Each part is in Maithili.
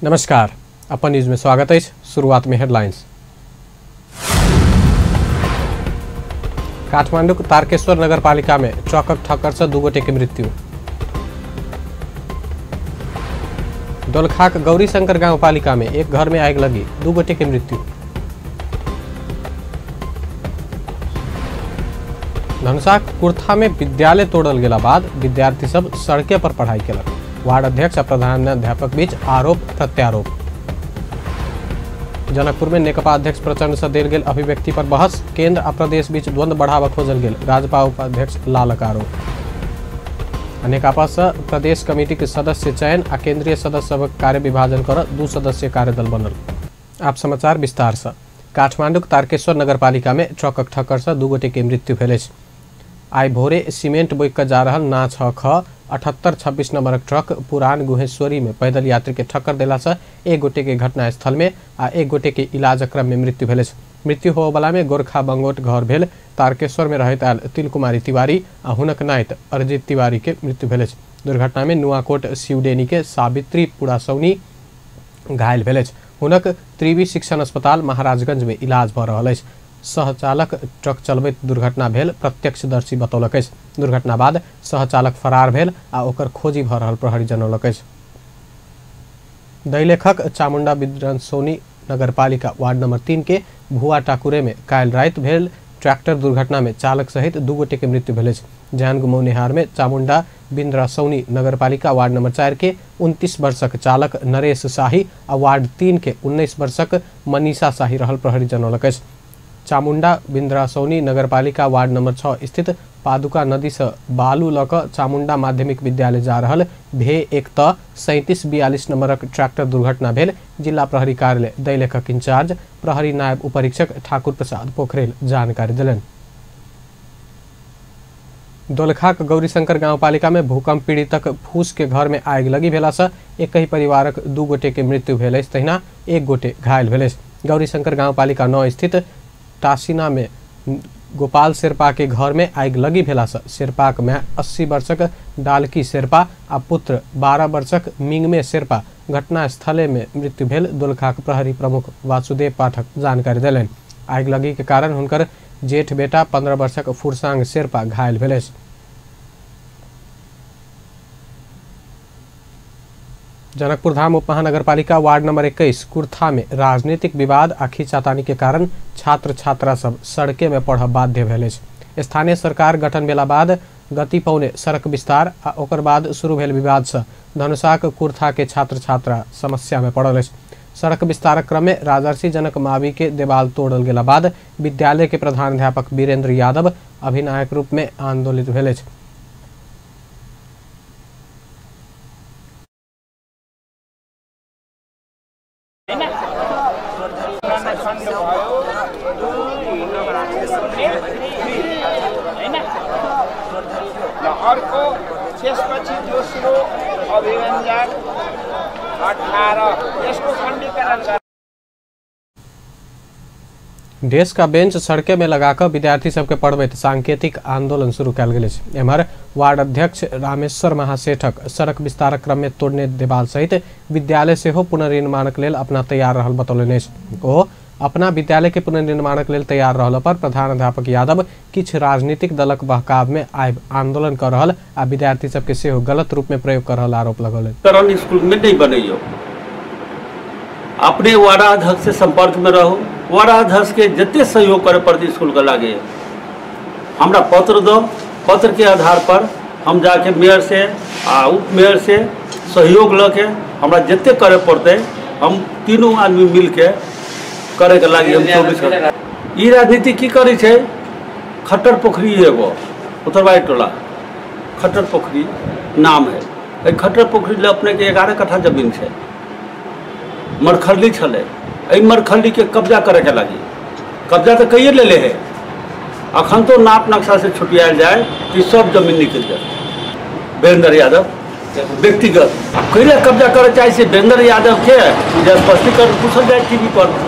नमस्कार, अपन न्यूज में स्वागत है। शुरुआत में हेडलाइंस। काठमांडू के तारकेश्वर नगरपालिका में ट्रकक ठक्कर से 2 गोटे के मृत्यु। दोलखाक गौरीशंकर गांवपालिका में एक घर में आग लगी, 2 गोटे के मृत्यु। धनुषा कुर्था में विद्यालय तोड़ल गेला बाद विद्यार्थी सब सड़के पर पढ़ाई केलक। वार्ड अध्यक्ष आ प्रधानाध्यापक बीच आरोप प्रत्यारोप। जनकपुर में नेकपा अध्यक्ष प्रचंड से देल गेल अभिव्यक्ति पर बहस, केंद्र आ प्रदेश बीच द्वंद्व बढ़ावा खोजल गेल राजपा उपाध्यक्ष लालक आरोप। नेकपा से प्रदेश कमिटी के सदस्य चयन आ केंद्रीय सदस्य सबक कार्य विभाजन कर 2 सदस्यीय कार्यदल बनल। आप समाचार विस्तार से। काठमांडू के तारकेश्वर नगरपालिका में ट्रकक ठक्कर से 2 गोटे के मृत्यु भेल अछि। आइ भोरे सीमेंट बोइक कऽ जा रहल ना 6 ख 7826 नंबरक ट्रक पुरान गुहेश्वरी में पैदल यात्री के ठक्कर देला से 1 गोटे के घटनास्थल में आ 1 गोटे के इलाजक क्रम में मृत्यु भेल अछि। मृत्यु होबला में गोरखा बंगोट घर भेल तारकेश्वर में रहैत आयल तिलकुमारी तिवारी आ हुनक नाइत अरिजीत तिवारी के मृत्यु भेल अछि। दुर्घटना में नुआकोट सिवडेनी के सावित्री पुरासौनी घायल भेल अछि। हुनक त्रिवी शिक्षण अस्पताल महाराजगंज में इलाज भऽ रहल अछि। सहचालक ट्रक चलबैत दुर्घटना भेल प्रत्यक्षदर्शी बतौलक अछि। दुर्घटना बाद सहचालक फरार भेल आ ओकर खोजी भऽ रहल प्रहरी जनौलक अछि। दैलेखक चामुंडा बिद्रसोनी नगरपालिका वार्ड नंबर 3 के भुआ टाकुरे में काल्हि राति भेल ट्रैक्टर दुर्घटना में चालक सहित 2 गोटे के मृत्यु भेल अछि। जान गुमौनिहार में चामुंडा बिन्द्रासौनी नगरपालिका वार्ड नंबर 4 के 29 वर्षक चालक नरेश शाही आ वार्ड 3 के 19 वर्षक मनीषा शाही रहल प्रहरी जनौलक अछि। चामुंडा बिन्द्रासौनी नगरपालिका वार्ड नंबर 6 स्थित पादुका नदी से बालू लऽ कऽ चामुंडा माध्यमिक विद्यालय जा रहल भे 1 त 3742 नंबरक ट्रैक्टर दुर्घटना भेल जिला प्रहरी कार्यालय दैलेखक इंचार्ज प्रहरी नायब उपरीक्षक ठाकुर प्रसाद पोखरेल जानकारी देलनि। दोलखाक गौरीशंकर गांवपालिका में भूकंप पीड़ितक फूस के घर में आगि लगी भेला से एक ही परिवारक 2 गोटे के मृत्यु भेल अछि, तहिना 1 गोटे घायल भेल अछि। गौरीशंकर गांवपालिका 9 स्थित टासिना में गोपाल शेरपा के घर में आगि लगी भेला से शेरपाक में 80 वर्षक डालकी शेरपा आ पुत्र 12 वर्षक मिंगमे शेरपा घटनास्थले में मृत्यु भेल दोलखाक प्रहरी प्रमुख वासुदेव पाठक जानकारी देलनि। आगि लगी के कारण हुनकर जेठ बेटा 15 वर्षक फुरसांग शेरपा घायल भेल अछि। जनकपुर धाम उप महानगरपालिका वार्ड नंबर 21 कुर्था में राजनीतिक विवाद आ खींचातानी के कारण छात्र छात्रा सब सड़के में पढ़ब बाध्य भेल अछि। स्थानीय सरकार गठन भेला बाद गति पौने सड़क विस्तार आ ओकर बाद शुरू भेल विवाद से धनुषाक कुर्था के छात्र छात्रा समस्या में पड़ल अछि। सड़क विस्तारक क्रम में राजर्षि जनक मावी के देवाल तोड़ल गेला बाद विद्यालय के प्रधानाध्यापक वीरेंद्र यादव अभिनायक रूप में आंदोलित भेल अछि। अर्को त्यसपछि दोस्रो अभिव्यञ्जक 18 यसको खण्डीकरण। डेस्क आ बेंच सड़के में लगाकर विद्यार्थी सबके पढ़बैत सांकेतिक आंदोलन शुरू कयल गेल अछि। एम्हर वार्ड अध्यक्ष रामेश्वर महासेठक सड़क विस्तारक क्रम में तोड़ने देवाल सहित विद्यालय सेहो पुनर्निर्माणक लेल अपना तैयार रहल बतौलनि अछि। ओ अपना विद्यालय के पुनर्निर्माणक लेल तैयार रहल पर प्रधानाध्यापक यादव किछु राजनीतिक दलक बहकाव में आबि आंदोलन कर रहल आ विद्यार्थी सबके सेहो गलत रूप में प्रयोग कर रहल आरोप लगौलनि। करण स्कूल में नहीं बनैयो, अपने वार्डाध्यक्ष से संपर्क में रहो, वार्डाध्यक्ष के जते सहयोग करे पड़ते स्कूल के लागे हमरा पत्र दो, पत्र के आधार पर हम जाके मेयर से आ उप मेयर से सहयोग ल के हमरा जते करे पड़ते हम तीनों आदमी मिल के करे के लागे हम 24 घंटा। ई राजनीति की करै छै, खट्टर पोखरी एगो उत्तरवाई टोला खट्टर पोखरी नाम है, एहि खट्टर पोखरी ले अपने के 11 कट्ठा जमीन छै, मरखल्ली छलै, एहि मरखल्ली के कब्जा करे के लागी, कब्जा तो कैये लेले है, अखन तो नाप नक्शा से छुटियाल जाए कि सब जमीन निकल जाए। वीरेंद्र यादव व्यक्तिगत कैले कब्जा करे चाहे से वीरेंद्र यादव के स्पष्टीकरण पूछल जाए टीवी पर।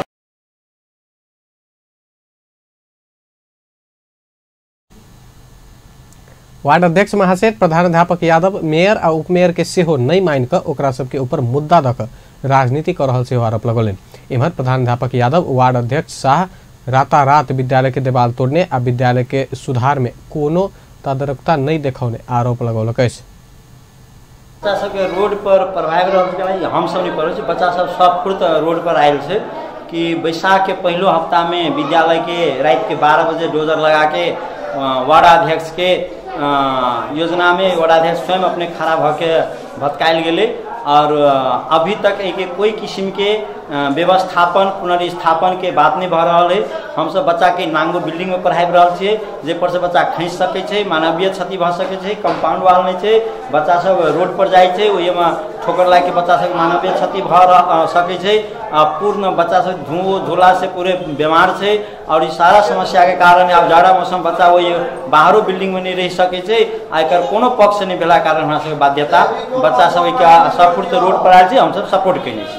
वार्ड अध्यक्ष महासेठ प्रधानाध्यापक यादव मेयर आ उपमेयर के सेहो नहीं मान कऽ ओकरा सबके ऊपर मुद्दा दऽ कऽ राजनीति क रहल सेहो आरोप लगौलनि। एम्हर प्रधानाध्यापक यादव वार्ड अध्यक्ष शाह रातारात विद्यालय के देवाल तोड़ने आ विद्यालय के सुधार में कोनो तदारकता नहीं देखौने आरोप लगौलक अछि। बच्चा सबके रोड पर पढ़ाबि रहल छै, हम सब नहीं पढ़ै छी, बच्चा सब सब रोड पर आयल छै कि बैसाख के पहलो हफ्ता में विद्यालय के रात के 12 बजे डोजर लगा के वार्डाध्यक्ष के योजना में वार्डाध्यक्ष स्वयं अपने खड़ा भऽ के भटकायल गेलै और अभी तक एक कोई किस्म के व्यवस्थापन पुनर्स्थापन के बात नहीं भऽ रहल है। हम सब बच्चा के नांगो बिल्डिंग में पढ़ाबि रहल छियै, जाहि पर से बच्चा खसि सकै छै, मानवीय क्षति भऽ सकै छै, कंपाउंड वाल नहीं छै, बच्चा सब रोड पर जाइ छै, ओहिमे ठोकर लागि के बच्चा सब मानवीय क्षति भऽ सकै छै। पूर्ण बच्चा सब धुओ धूला से पूरे बीमार छै और ई सारा समस्या के कारण आब जाड़ा मौसम बच्चा ओहि बाहरो बिल्डिंग में नहीं रहि सकै छै आ एकर कोनो पक्ष नहीं भेला कारण हमरा सबके बाध्यता बच्चा सब के सफुर्त रोड पर आयल छै, हमसब सपोर्ट कयने छी।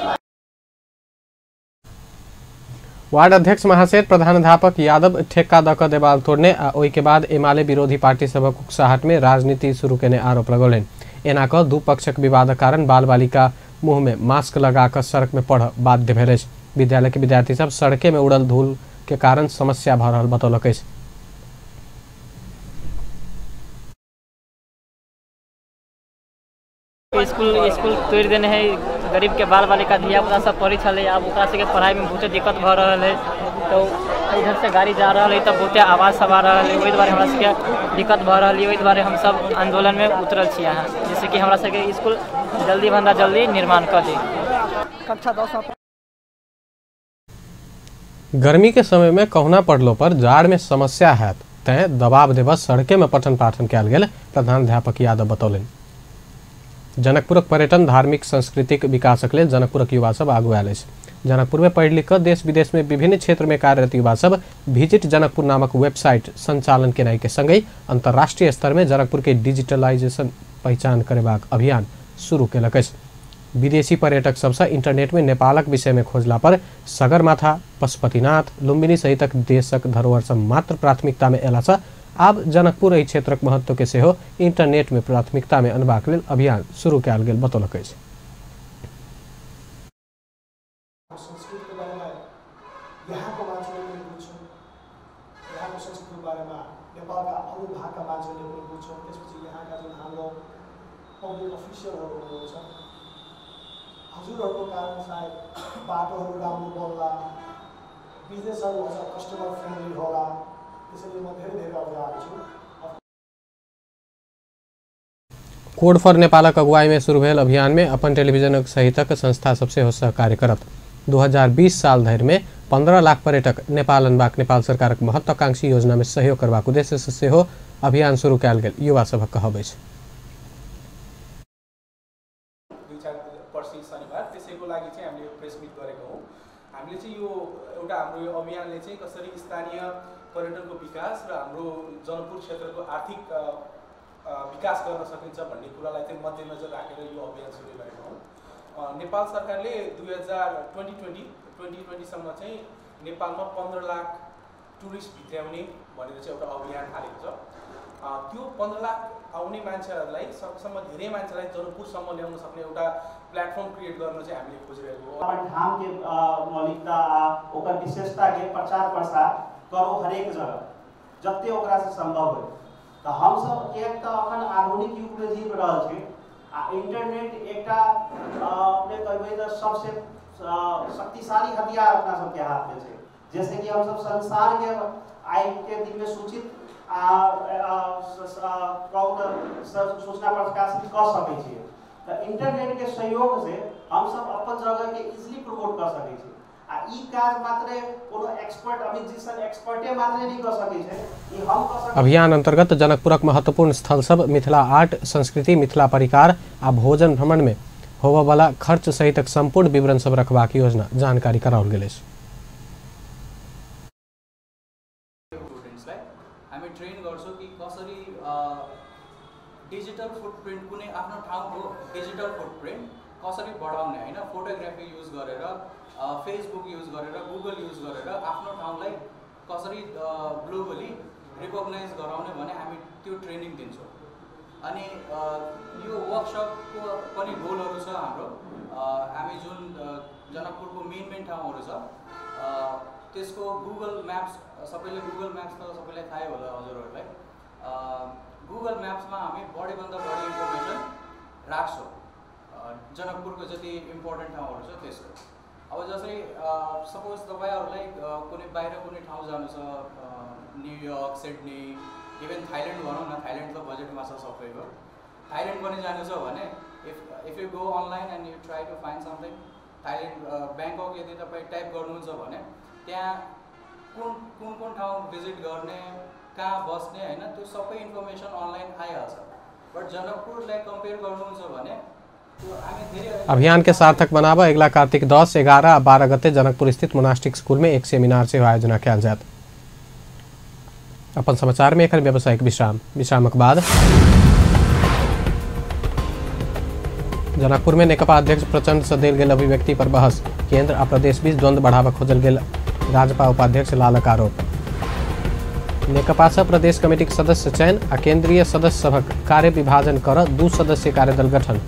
वार्ड अध्यक्ष महासेठ प्रधानाध्यापक यादव ठेक्का दऽ कऽ देवाल तोड़ने आ ओहि के बाद एमाले विरोधी पार्टी सभक उकसाहट में राजनीति शुरू केने आरोप लगौलनि। एना कऽ दू पक्षक विवादक कारण बाल बालिका मुँह में मास्क लगा कऽ सड़क में पढ़ बाध्य भेल अछि। विद्यालय के विद्यार्थी सब सड़के में उड़ल धूल के कारण समस्या भऽ रहल बतौलक अछि। स्कूल तोड़ि देने है, गरीब के बाल बालिका धिया पुता सब पढ़ै छलै, आब ओकरा सबके पढ़ाइमे बहुते दिक्कत भऽ रहल है। तो इधर से गाड़ी जा रहल है तऽ बहुते आवाज सब आ रहल है, ओहि दुआरे हमरा सबके दिक्कत भऽ रहल है। ओहि दुआरे हमसब आंदोलनमे उतरल छी अहाँ, जैसे कि हमरा सबके स्कूल जल्दी भन्दा जल्दी निर्माण कऽ दी। कक्षा 10। गर्मी के समय में कहुना पढ़लो पर जाड़ में समस्या हैत, तैं दबाव देबऽ सड़के में पठन पाठन कयल गेल प्रधानाध्यापक यादव बतौलनि। जनकपुरक पर्यटन धार्मिक सांस्कृतिक विकासक लेल जनकपुरक युवा सब आगू आयल अछि। जनकपुर में पढ़ि लिख कऽ देश विदेश में विभिन्न क्षेत्र में कार्यरत युवा सब विजिट जनकपुर नामक वेबसाइट संचालन केनाइ के संगहि अंतर्राष्ट्रीय स्तर में जनकपुर के डिजिटलाइजेशन पहिचान करेबाक अभियान शुरू केलक अछि। विदेशी पर्यटक सबसँ इंटरनेट में नेपालक विषय में खोजला पर सगरमाथा, पशुपतिनाथ, लुम्बिनी सहितक देशक धरोहर सब मात्र प्राथमिकता में अयलासँ आब जनकपुर एहि क्षेत्रक महत्व के सेहो इंटरनेट में प्राथमिकता में अनबाक लेल अभियान शुरू कयल गेल बतौलक अछि। संस्कृतिको बारेमा यहाँको मान्छेले पनि बुझ्छन्, यहाँको संस्कृतिको बारेमा नेपालका अरू भागका मान्छेले पनि बुझ्छन्। त्यसपछि यहाँका जुन हाम्रो पब्लिक अफिसियलहरू हुनुहुन्छ, हजुरहरूको कारण सायद बाटोहरू राम्रो बन्ला, बिजनेसहरू अझ कस्टमर फ्रेन्डली होला, त्यसैले म धेरै धेरै अभियान छु। कोड फॉर नेपालक अगुवाई में शुरू भेल अभियान में अपन टेलीविजन सहितक संस्था सब सेहो सहकार्य करत। 2020 साल धरि में 15 लाख पर्यटक नेपाल अनबाक नेपाल सरकारक महत्वाकांक्षी योजना में सहयोग करबाक उद्देश्य से सेहो अभियान शुरू कयल गेल युवा सभक कहब अछि। 2-4 पर्सि शनिबार त्यसैको लागि चाहिँ हामीले प्रेस मिट गरेको हौँ। हामीले चाहिँ यो एउटा हाम्रो यो अभियानले चाहिँ कसरी स्थानीय पर्यटनको विकास र हाम्रो जनकपुर क्षेत्रको आर्थिक विकास गर्न सकिन्छ भन्ने कुरालाई चाहिँ मध्यनजर राखेर यो अभियान सुरु गरेको हौँ। नेपाल सरकारले 2020 सम्म चाहिँ नेपालमा 15 लाख टुरिस्ट भित्र्याउने भनेर चाहिँ एउटा अभियान थालेको छ। त्यो 15 लाख आउने मान्छेहरूलाई सकेसम्म धेरै मान्छेलाई जनकपुरसम्म ल्याउन सक्ने एउटा प्लेटफर्म क्रिएट गर्न चाहिँ हामीले खोजिरहेको हो। अपन ठामके मौलिकता आ ओकर विशेषताके प्रचार प्रसार करो हरेक जगह जते ओकरा से संभव हो। तऽ हमसब एक तऽ अखन आधुनिक युगमे जीव रहल छी आ इंटरनेट एकटा अपने कहबै तऽ सबसे शक्तिशाली हथियार अपना सबके हाथमे छै, जैसे कि हमसब संसारके आइके दिनमे सूचित सूचना प्रकाशित कऽ सकै छियै। तऽ इंटरनेटके सहयोग से हमसब अपन जगहके इजिली प्रमोट कऽ सकै छी आ ई काज मात्र कोनो एक्सपर्ट अमित जी सन एक्सपर्टे मात्र नहि कऽ सकै छै, ई हम कऽ सकै। अभियान अंतर्गत जनकपुरक महत्वपूर्ण स्थल सब मिथिला आर्ट, संस्कृति, मिथिला परिकार आ भोजन भ्रमण में होबयवला खर्च सहितक संपूर्ण विवरण सब रखबाक योजना जानकारी कराओल गेल अछि। स्टुडेन्ट्सलाई हामी ट्रेन गर्छौँ कि कसरी डिजिटल फुटप्रिन्ट कुनै आफ्नो ठाउँको डिजिटल फुटप्रिन्ट कसरी बढाउने हैन, फोटोग्राफी युज गरेर, फेसबुक युज गरेर, गुगल युज गरेर आफ्नो ठाउँलाई कसरी ग्लोबली रिकग्नाइज गराउने भने हामी त्यो ट्रेनिङ दिन्छौँ। अनि यो वर्कसपको पनि गोलहरू छ हाम्रो। हामी जुन जनकपुरको मेन मेन ठाउँहरू छ त्यसको गुगल म्याप्स, सबैले गुगल म्याप्स त सबैलाई थाहै होला हजुरहरूलाई। गुगल म्याप्समा हामी बढीभन्दा बढी इन्फर्मेसन राख्छौँ जनकपुरको जति इम्पोर्टेन्ट ठाउँहरू छ त्यसको। अब जसरी सपोज तपाईँहरूलाई कुनै बाहिर कुनै ठाउँ जानु छ, न्युयोर्क, सिडनी, इभन थाइल्यान्ड भनौँ न, थाइल्यान्ड त बजेटमा छ सबैको, थाइल्यान्ड पनि जानु छ भने if you go online and you try to find something Thailand, Bangkok यदि तपाईँ टाइप गर्नुहुन्छ भने त्यहाँ कुन कुन कुन ठाउँ भिजिट गर्ने, कहाँ बस्ने हैन, त्यो सबै इन्फर्मेसन अनलाइन आइहाल्छ। बट जनकपुरलाई कम्पेयर गर्नुहुन्छ भने अभियान के सार्थक बनावा अगला कार्तिक 10, 11 आ 12 गते जनकपुर स्थित मोनास्टिक स्कूल में एक सेमिनार से आयोजना कयल जायत। अपन समाचार में एखन व्यावसायिक विश्राम। विश्रामक बाद जनकपुर में नेकपा अध्यक्ष प्रचंड से देल गेल अभिव्यक्ति पर बहस। केंद्र आ प्रदेश बीच द्वंद्व बढ़ावा खोजल गेल राजपा उपाध्यक्ष लालक आरोप। नेकपा से प्रदेश कमिटी के सदस्य चयन आ केंद्रीय सदस्य सभक कार्य विभाजन कर 2 सदस्यीय कार्यदल गठन।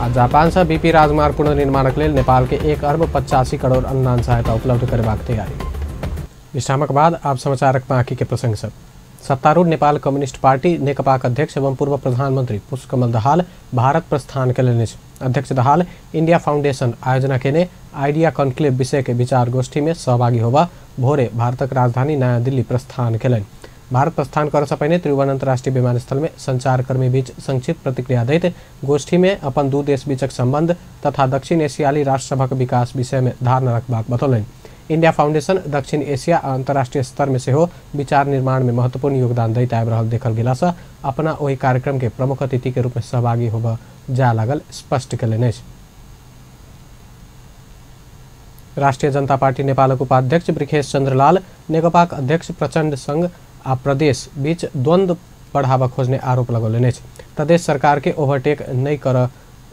आ जापान से बीपी राजमार्ग पुनर्निर्माणक लेल नेपाल के 1 अरब 85 करोड़ अनुदान सहायता उपलब्ध करेबाक तैयारी। विश्रामक बाद आप समाचारक बाकी के प्रसंग सब। सत्तारूढ़ नेपाल कम्युनिस्ट पार्टी नेकपाक अध्यक्ष एवं पूर्व प्रधानमंत्री पुष्पकमल दाहाल भारत प्रस्थान कयलनि अछि। अध्यक्ष दाहाल इंडिया फाउंडेशन आयोजना केने आइडिया कॉन्क्लेव विषय के विचार गोष्ठी में सहभागी होबा भोरे भारतक राजधानी नया दिल्ली प्रस्थान कयलनि। भारत प्रस्थान करऽ सँ पहिने त्रिभुवन अंतर्राष्ट्रीय विमानस्थल में संचारकर्मी बीच संक्षिप्त प्रतिक्रिया दैत गोष्ठी में अपन दू देश बीचक संबंध तथा दक्षिण एशियाली राष्ट्र सभक विकास विषय में धारणा रखबाक बतौलनि। इंडिया फाउंडेशन दक्षिण एशिया आ अंतर्राष्ट्रीय स्तर में सेहो विचार निर्माण में महत्वपूर्ण योगदान दैत आबि रहल देखल गेला सँ अपना ओहि कार्यक्रम के प्रमुख अतिथि के रूप में सहभागी होबय जाय लागल स्पष्ट कयलनि अछि। राष्ट्रिय जनता पार्टी नेपालक उपाध्यक्ष वृखेश चंद्रलाल नेकपाक अध्यक्ष प्रचंड संघ आ प्रदेश बीच द्वंद्व बढ़ावा खोजने आरोप लगौलनि अछि। प्रदेश सरकार के ओवरटेक नहीं कर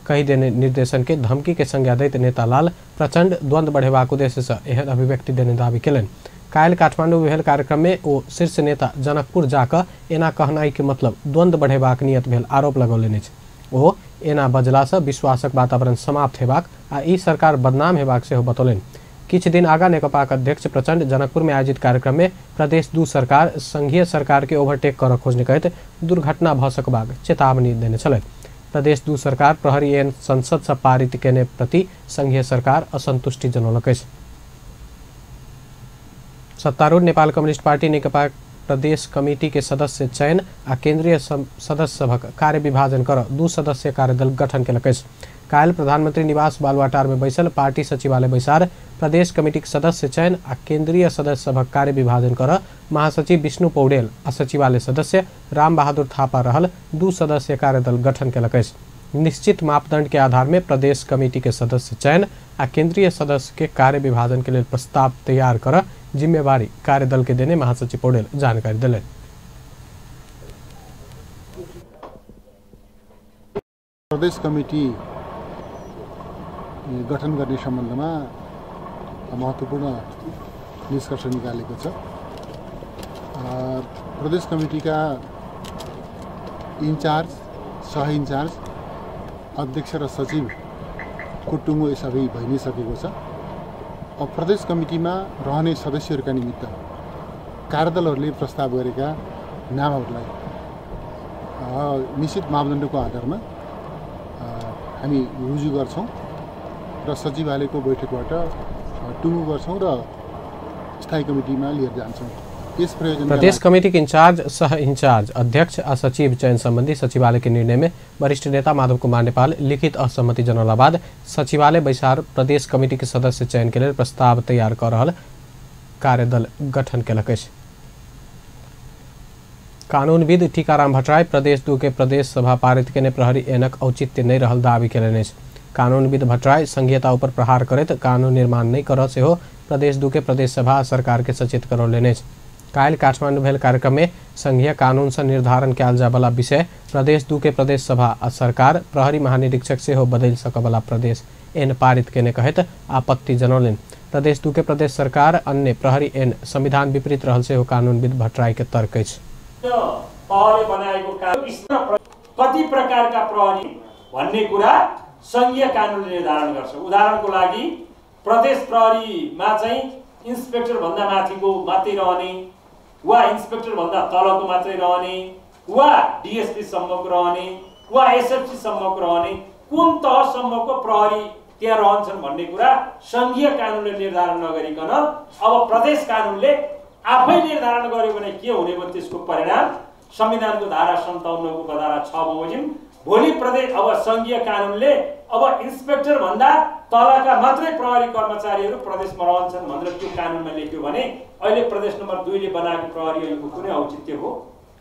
कहि देने निर्देशन के धमकी के संज्ञा दैत नेता लाल प्रचंड द्वंद्व बढ़ेबाक उद्देश्य से एहन अभिव्यक्ति देने दावी कयलनि। काल्हि काठमांडू भेल कार्यक्रम में ओ शीर्ष नेता जनकपुर जाकऽ एना कहनाइ के मतलब द्वंद्व बढ़ेबाक नियत भेल आरोप लगौलनि अछि। ओ एना बजलासँ विश्वासक वातावरण समाप्त हेबाक आ ई सरकार बदनाम हेबाक सेहो बतौलनि। किछु दिन आगा नेकपाक अध्यक्ष प्रचंड जनकपुर में आयोजित कार्यक्रम में प्रदेश 2 सरकार संघीय सरकार के ओवरटेक करऽ खोजने कहैत दुर्घटना भऽ सकबाक चेतावनी देने छलथि। प्रदेश 2 सरकार प्रहरी ऐन संसद से पारित केने प्रति संघीय सरकार असंतुष्टि जनौलक अछि। सत्तारूढ़ नेपाल कम्युनिस्ट पार्टी नेकपा प्रदेश कमिटी के सदस्य चयन आ केंद्रीय सदस्य सभक कार्य विभाजन कर 2 सदस्यीय कार्यदल गठन केलक अछि। काल्हि प्रधानमंत्री निवास बालुवाटार में बैसल पार्टी सचिवालय बैसार प्रदेश कमिटी के सदस्य चयन आ केंद्रीय सदस्य सभक कार्य विभाजन कर महासचिव विष्णु पौडेल आ सचिवालय सदस्य राम बहादुर थापा रहल 2 सदस्यीय कार्यदल गठन केलक अछि। निश्चित मापदंड के आधार में प्रदेश कमिटी के सदस्य चयन आ केंद्रीय सदस्य के कार्य विभाजन के लेल प्रस्ताव तैयार कर जिम्मेवारी कार्यदल के देने महासचिव पौडेल जानकारी दिलनि। प्रदेश कमिटी गठन गर्ने सम्बन्धमा महत्त्वपूर्ण निष्कर्ष निकालेको छ। प्रदेश कमिटीका इन्चार्ज, सह इन्चार्ज, अध्यक्ष र सचिवको टुङ्गो यसअघि भइ नै सकेको छ। अब प्रदेश कमिटीमा रहने सदस्यहरूका निमित्त कार्यदलहरूले प्रस्ताव गरेका नामहरूलाई निश्चित मापदण्डको आधारमा हामी रुजु गर्छौँ र सचिवालयको बैठकबाट टुङ्गो गर्छौँ र स्थायी कमिटीमा लिएर जान्छौँ। यस प्रयोजन प्रदेश कमिटी के इंचार्ज, सह इंचार्ज, अध्यक्ष आ सचिव चयन संबंधी सचिवालय के निर्णय में वरिष्ठ नेता माधव कुमार नेपाल लिखित असहमति जनौला बाद सचिवालय बैसार प्रदेश कमिटी के सदस्य चयन के लेल प्रस्ताव तैयार कर रहल कार्यदल गठन केलक अछि। कानूनविद टीकाराम भट्टराई प्रदेश 2 के प्रदेश सभा पारित केने प्रहरी ऐनक औचित्य नहीं रहल दावी केलनि अछि। कानूनविद भट्टराई संघीयता ऊपर प्रहार करैत कानून निर्माण नहीं करऽ सेहो प्रदेश 2 के प्रदेश सभा सरकार के सचेत करौलनि अछि। काल्हि काठमांडू भेल कार्यक्रम में संघीय कानून से निर्धारण कयल जायवला विषय प्रदेश 2 के प्रदेश सभा आ सरकार प्रहरी महानिरीक्षक सेहो बदलि सकयवला प्रदेश एन पारित केने कहैत आपत्ति जनौलनि। प्रदेश 2 के प्रदेश सरकार अन्य प्रहरी एन संविधान विपरीत रहल सेहो कानूनविद भट्टराई के तर्क अछि। कति प्रकारका प्रहरी भन्ने कुरा सङ्घीय कानुनले निर्धारण गर्छ। उदाहरणको लागि प्रदेश प्रहरीमा चाहिँ इन्सपेक्टर भन्दा माथिको मात्रै रहने वा इन्सपेक्टर भन्दा तलको मात्रै रहने वा डिएसपी सम्मको रहने वा एसएफसी सम्मको रहने, कुन तहसम्मको प्रहरी त्यहाँ रहन्छन् भन्ने कुरा सङ्घीय कानुनले निर्धारण नगरिकन अब प्रदेश कानुनले आफै निर्धारण गर्यो भने के हुने भयो त्यसको परिणाम संविधानको धारा 57 को उपधारा 6 बमोजिम भोलि प्रदेश अब सङ्घीय कानुनले अब इन्सपेक्टर भन्दा तलका मात्रै प्रहरी कर्मचारीहरू प्रदेशमा रहन्छन् भनेर त्यो कानुनमा लेख्यो भने अहिले प्रदेश नम्बर 2 ले बनाएको प्रहरीहरूको कुनै औचित्य हो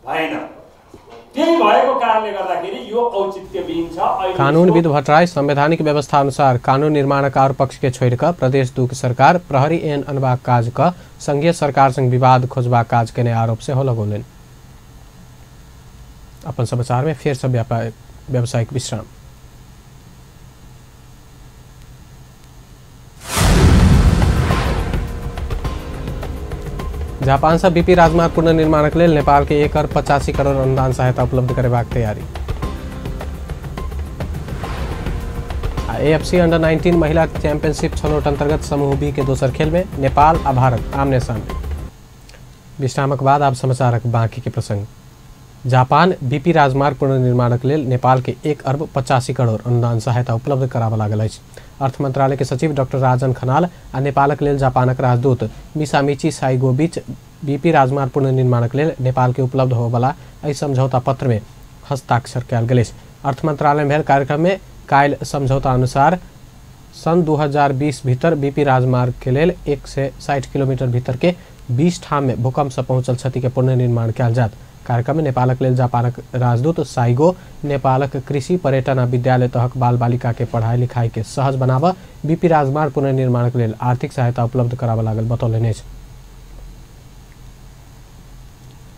भएन। त्यही भएको कारणले गर्दाखेरि यो औचित्यविहीन छ। कानूनविद भट्टराई संवैधानिक व्यवस्था अनुसार कानून निर्माणक और पक्ष के छोड़िकऽ प्रदेश 2 के सरकार प्रहरी ऐन अनबाक काज क संघीय सरकार संग विवाद खोजबाक काज केने आरोप सेहो लगौलनि। अपन समाचार में फेर सब व्यावसायिक विश्राम। जापान से बीपी राजमार्ग पुनर्निर्माणक लेल नेपाल के 1 अरब 85 करोड़ अनुदान सहायता उपलब्ध करेबाक तैयारी। एएफसी अंडर 19 महिला चैंपियनशिप छनौट अंतर्गत समूह बी के दोसर खेल में नेपाल आ भारत आमने सामने। विश्रामक बाद आप समाचारक बाकी के प्रसंग। जापान बीपी राजमार्ग पुनर्निर्माणक लेल नेपाल के 1 अरब 85 करोड़ अनुदान सहायता उपलब्ध कराबऽ लागल अछि। अर्थ मंत्रालय के सचिव डॉक्टर राजन खनाल आ नेपालक लेल जापानक राजदूत मिसामिची साइगो बीच बीपी राजमार्ग पुनर्निर्माणक लेल नेपाल के उपलब्ध होबऽवला एहि समझौता पत्र में हस्ताक्षर कयल गेल अछि। अर्थ मंत्रालय में भेल कार्यक्रम में काल्हि समझौता अनुसार सन 2020 भीतर बीपी राजमार्ग के लेल 160 किलोमीटर भीतर के 20 ठाम में भूकंप से पहुंचल क्षति के पुनर्निर्माण कयल जायत। कार्यक्रम में नेपालक लेल जापानक राजदूत साइगो नेपालक कृषि पर्यटन आ विद्यालय तहक बाल बालिका के पढ़ाई लिखाई के सहज बनाबऽ बीपी राजमार्ग पुनर्निर्माणक लेल आर्थिक सहायता उपलब्ध कराबऽ लागल बतौलनि अछि।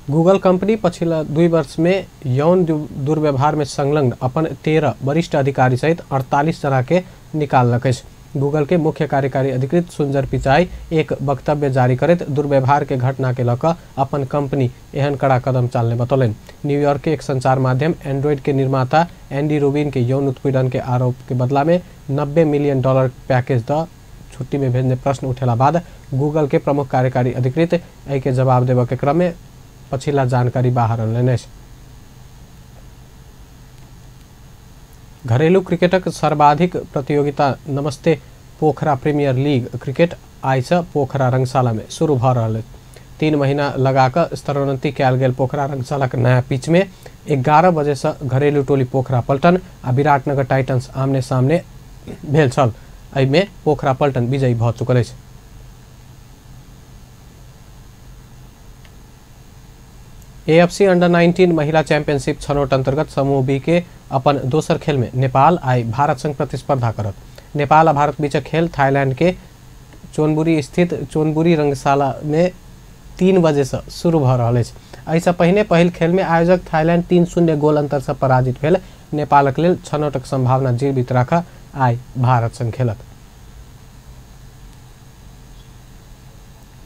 गूगल कंपनी पछिला 2 वर्ष में यौन दुर्व्यवहार में संलग्न अपन 13 वरिष्ठ अधिकारी सहित 48 जना के निकाललक अछि। गूगल के मुख्य कार्यकारी अधिकृत सुंदर पिचाई एक वक्तव्य जारी करैत दुर्व्यवहार के घटना के लऽ कऽ अपन कंपनी एहन कड़ा कदम चालने बतौलनि। न्यूयॉर्क के एक संचार माध्यम एंड्रॉइड के निर्माता एंडी रूबिन के यौन उत्पीड़न के आरोप के बदला में $90 मिलियन पैकेज the छुट्टी में भेजने प्रश्न उठेला बाद गूगल के प्रमुख कार्यकारी अधिकृत एहि के जवाब देबऽ के क्रम में पछिला जानकारी बाहर अनलनि अछि। घरेलू क्रिकेटक सर्वाधिक प्रतियोगिता नमस्ते पोखरा प्रीमियर लीग क्रिकेट आइ से पोखरा रंगशाला में शुरू भऽ रहल अछि। 3 महीना लगाकऽ स्तरोन्नति कयल गेल पोखरा रंगशालाक नया पिच में 11 बजे से घरेलू टोली पोखरा पल्टन आ विराटनगर टाइटन्स आमने सामने भेल छल। एहिमे पोखरा पल्टन विजयी भऽ चुकल अछि। एएफसी अंडर 19 महिला चैंपियनशिप छनौट अंतर्गत समूह बी के अपन दोसर खेल में नेपाल आइ भारत संग प्रतिस्पर्धा करत। नेपाल आ भारत बीचक खेल थाईलैंड के चोनबुरी स्थित चोनबुरी रंगशाला में 3 बजे से शुरू भऽ रहल अछि। एहिसँ पहिने पहिल खेल में आयोजक थाईलैंड 3-0 गोल अंतर से पराजित भेल। नेपालक लेल छनौटक संभावना जीवित राख आइ भारत संग खेलत।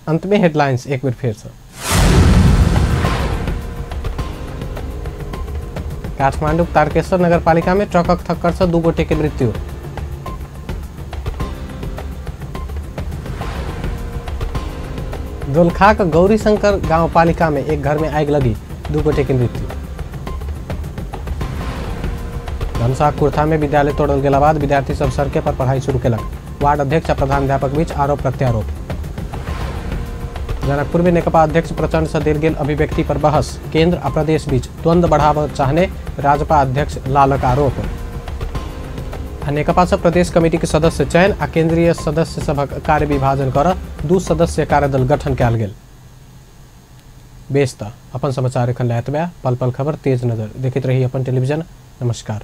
अंत में हेडलाइंस एक बेर फेर से। काठमांडू तारकेश्वर नगरपालिका में ट्रकक थक्कर से 2 गोटे के मृत्यु। दोलखाक गौरीशंकर गांवपालिका में एक घर में आगि लगी, 2 गोटे के मृत्यु। धनुषा कुर्था में विद्यालय तोड़ल गेला बाद विद्यार्थी सब सड़के पर पढ़ाई शुरू केलक। वार्ड अध्यक्ष आ प्रधानाध्यापक बीच आरोप प्रत्यारोप। जनकपुर में नेकपा अध्यक्ष प्रचंड से देल गेल अभिव्यक्ति पर बहस, केंद्र आ प्रदेश बीच द्वंद्व बढ़ाबऽ चाहने राजपा अध्यक्ष लालक आरोप। आ नेकपा से प्रदेश कमेटी के सदस्य चयन आ केंद्रीय सदस्य सभक कार्य विभाजन कर 2 सदस्य कार्यदल गठन कयल गेल। बेस त अपन समाचार एखन एतबे। पल पल खबर तेज नजर देखैत रही अपन टेलीविजन। नमस्कार।